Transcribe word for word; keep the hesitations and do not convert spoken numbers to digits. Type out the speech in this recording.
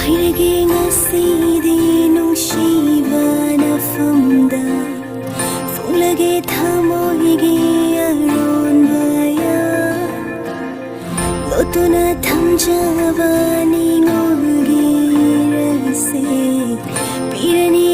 ꯍꯩꯔꯒꯦ ꯉꯁꯤꯗꯤ ꯅꯨꯡꯁꯤꯕ ꯅꯐꯝꯗ, ꯐꯣꯡꯂꯒꯦ ꯊꯃꯣꯏꯒꯤ ꯑꯔꯣꯟꯕ ꯌꯥ꯫ ꯂꯣꯠꯇꯨꯅ ꯊꯝꯖꯕ ꯅꯤꯡꯉꯣꯜꯒꯤ ꯏꯔꯁꯦ ꯄꯤꯔꯅꯤ꯫